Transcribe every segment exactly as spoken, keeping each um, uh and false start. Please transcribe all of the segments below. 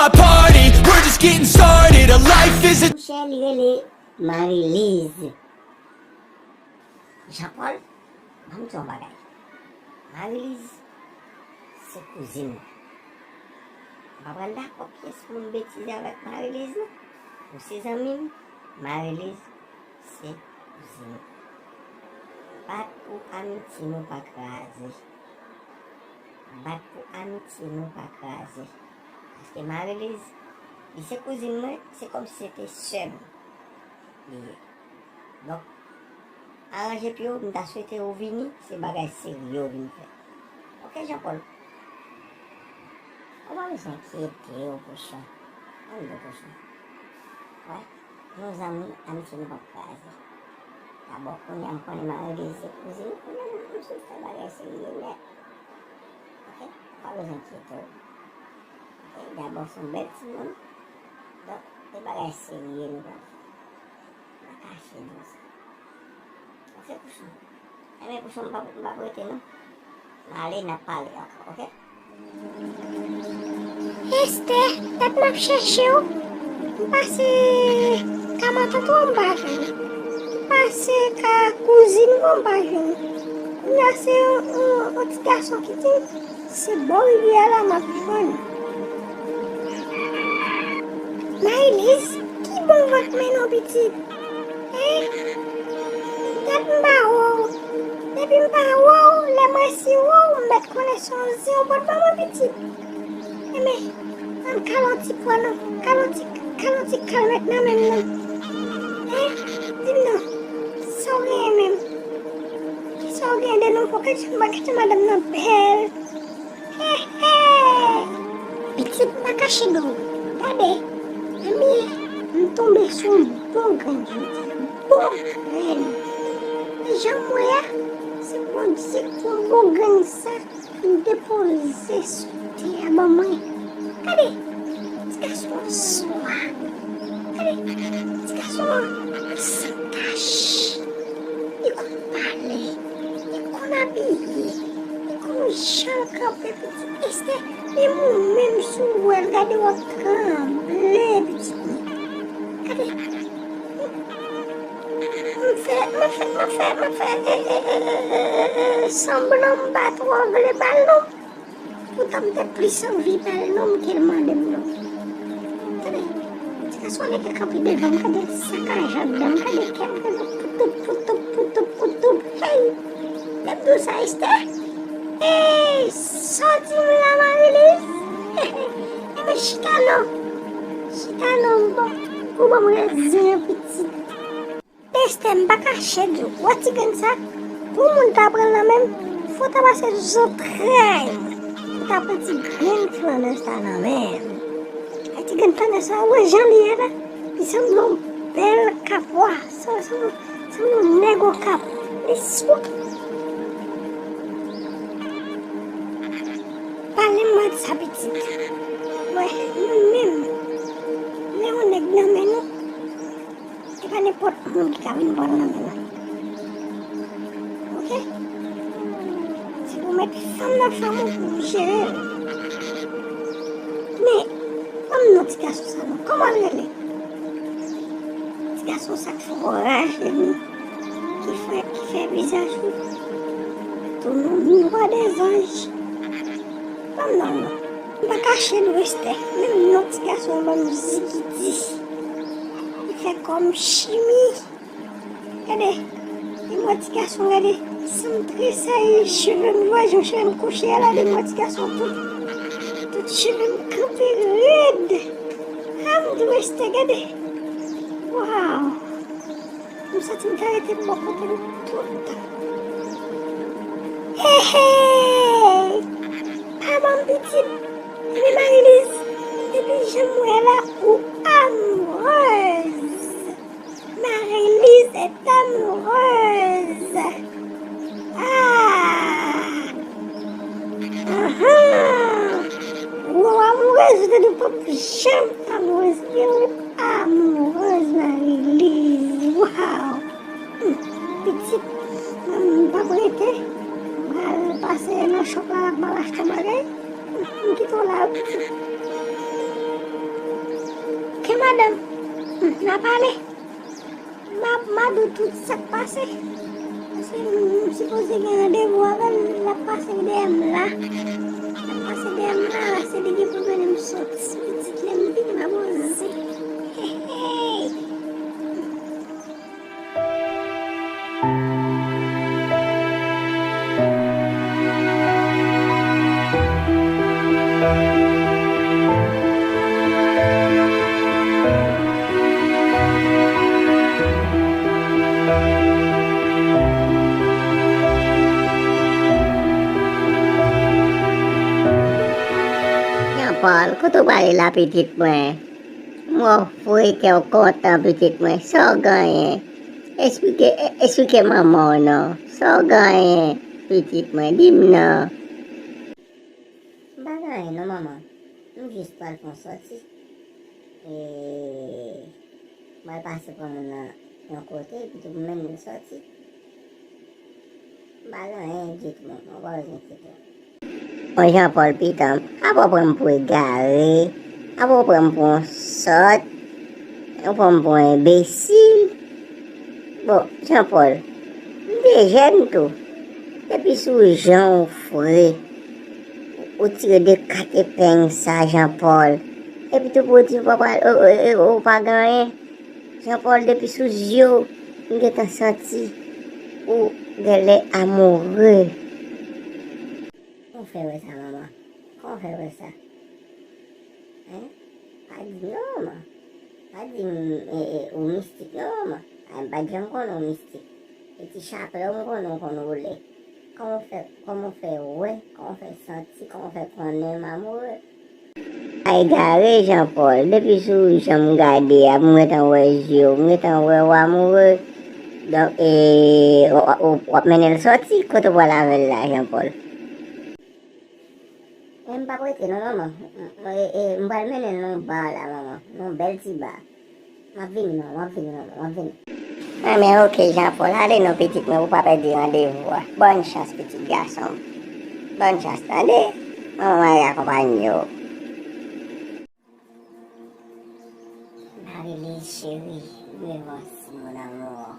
A party, we're just getting started. A life is a Monchè, li rele Marie-Lise. Jean Paul, ban m di w yon bagay. Marie-Lise se kouzin mwen. M pa pral dakò pyès moun betize avèk Marie-Lise non. Ou se zanmi m, Marie-Lise se kouzin mwen. Bat pou amitye nou pa kraze. Bat pou amitye nou pa kraze. Paske Marie-Lise, li se kouzin mwen, se kòmsi se te sè m li ye. Donk, aranje pye w, m ta swete ou vini, se bagay serye ou vin fè. Oke, Jean Paul? Ou pa bezwen enkyete w, Pouchon. Ann do, Pouchon. Wè, nou zanmi, amitye nou p ap kraze. Dabò, kounye a m konnen Marie-Lise se kouzin, kounye a m sot fè bagay serye nèt. Oke? Ou pa bezwen enkyete w. Oke? Dabò, se yon bèl timoun. Donk, se bagay serye nou pral fè. M pa kache nou sa. Oke, Pouchon? Enben, Pouchon, m p ap, m p ap rete non. M ale, n ap pale ankò, oke? Estè, dat m ap chèche w. M pase ka matant ou an, m pa jwenn ou. M pase ka kouzin ou an, m pa jwenn ou. Kounye a se yon, yon, yon ti gason ki di m se bò rivyè a la m ap jwenn ou. Marie-Lise, ki bon vant mennen w pitit? Hein? Dat m pa wè w. Depi m pa wè w, lè m resi wè w, m mèt konnen se yon zen w pot ban mwen pitit. Enben, ann kale yon ti pwa non. Kale yon ti, kale yon ti kal met nan men m non. Hein? Di m non. Sa w genyen menm? Kisa w genyen de nouvo? Gad jan, gad jan madanm nan bèl. He, he! Pitit, m pa kache do w. Gade, ebyen, m tonbe sou yon bon grenn jodi a. Bon grenn! E jan m wè a, se Bondye ki pran bon grenn sa pou l depoze sou tè a ban mwen. Gade, ti gason an swa. Gade, ti gason an san tach. Li konn pale, li konn abiye, li konn jan l kanpe pitit Estè, menm ou menm si w wè l gade w ap tranble pitit mwen. Gade, m fè, m fè, m fè, m fè, e, e, e, e, e, e, sanblan m pa twò vle ba l non. Poutan m te plis anvi ba l non ke l mande m non. Tande, ti gason an leve kanpe devan m, gade sakajè anndan m, gade kè m, gade poutoup, poutoup, poutoup, poutoup. Hey! Lè m di w sa, Estè? Hey! Sa w di m la, Marie-Lise? Enben, chita non. Chita non, m bon. Ou ban m rezen an, pitit. Estè, m pa kache di w, wè ti grenn sa, pou moun ta pran l nan men m, fò w ta pase zantray mwen pou w ta pran ti grenn flannè sa nan men m. Ay, ti grenn flannè sa, wè jan li ye la, li sanble yon bèl kapwa, sa, sa, sanble yon nèg Okap, li swa. Pale m mwen sa pitit. Wè, nou menm, lè yon nèg nan men nou, se pa nenpòt moun ki ka vin pran l nan men nou. Oke? Se pou w met fanm nan fanm ou pou w jere l. Men, ban m non ti gason sa non. Kòman l rele? Ti gason sa k fè w raje nou, ki fè, ki fè vizaj ou tounen yon miwa dèzanj. Ban m non l non. M pa kache l non, Estè. Menm non ti gason an ban m zigidi. Li fè kò m chimi. Gade, li mwen ti gason, gade, san m tresayi, cheve m, wè jan cheve m kouche a la, li mwen ti gason, tout, tout cheve m kanpe rèd. A m di w, Estè, gade. Waw. M santi m ta rete bò kote l tout tan. Hey, hey! Pa ban m pitit. Epi Marie-Lise, depi jan m wè la, ou amoureuse. Marie-Lise est amoureuse. Ah! Ahan! Ou amoureuse, ou te di w p ap janm amoureuse. Ou amoureuse, Marie-Lise. Waw! Hmm, pitit, m p ap rete. M al pase nan shop la, m al achte yon bagay. M kite w la, wi, pitit. Madanm, hmm, n a pale. M a, m a di w tout sa k pase. Paske m, m sipoze gen randevou avè l, l ap pase dèyè m la. L ap pase dèyè m la, se li ki pou mennen m soti. Pitit, lè m vin, m a poze. Hey, hey. Jean Paul, kote w prale la, pitit mwen? M wè w fre, kè w kontan, pitit mwen. Sa w genyen? Esplike, e-, esplike manman w non. Sa w genyen, pitit mwen? Di m non. M pa gen anyen non, manman. M jis pral fè yon sòti. E, m pral pase pran moun nan yon kote, epi tou m mennen l sòti. M pa gen anyen ditou, manman, ou pa bezwen enkyete w. Bon, Jean Paul, pitan m, apa w pran m pou egare, apa w pran m pou yon sòt, ou pran m pou yon enbesil. Bon, Jean Paul, m te jèn tou. Depi sou jan w fre, ou tire de kat epeng sa, Jean Paul. Epi tou pou w di w pa pral, ou, ou, ou, ou pa gen anyen. Jean Paul, depi sou zye w, m gentan santi ou genlè amoure. Kòman w fè wè sa, manman? Kòman w fè wè sa? Hein? Pa di m non, manman. Pa di m, e, e, ou mistik non, manman. Ay, m pa t janm konnen w mistik. E ti chaplè w m konnen w konn woule. Kòman w fè, kòman w fè wè, kòman w fè santi, kòman w fè konnen m amoure? Pa egare, Jean Paul. Depi sou jan m gade a, m gentan wè zye w, m gentan wè w amoure. Donk, e, w, w, w ap mennen l sòti, kote w pral avè l la, Jean Paul? Men m p ap rete non, manman. M, m, e, e, m pral mennen l nan yon ba la, manman. Nan yon bèl ti ba. M ap vini, manman, m ap vini, manman, m ap vini. Enben, oke, Jean Paul, ale non, pitit mwen, pou w pa pèdi randevou a. Bòn chans, pitit gason m. Bòn chans, tande? Manman mare akonpanye w. Marie-Lise chérie, me voici, mon amour.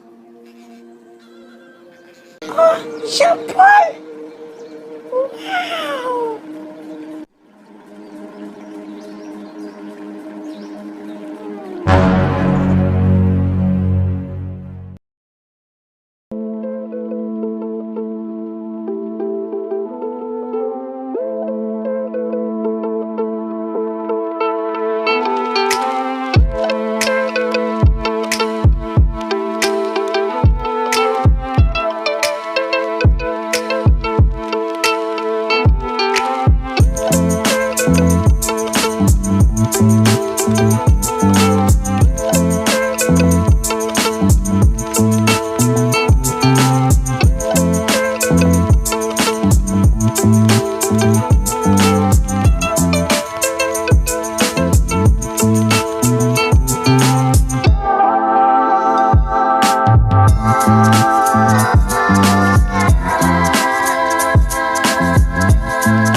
Oh, Jean-Paul! Wow!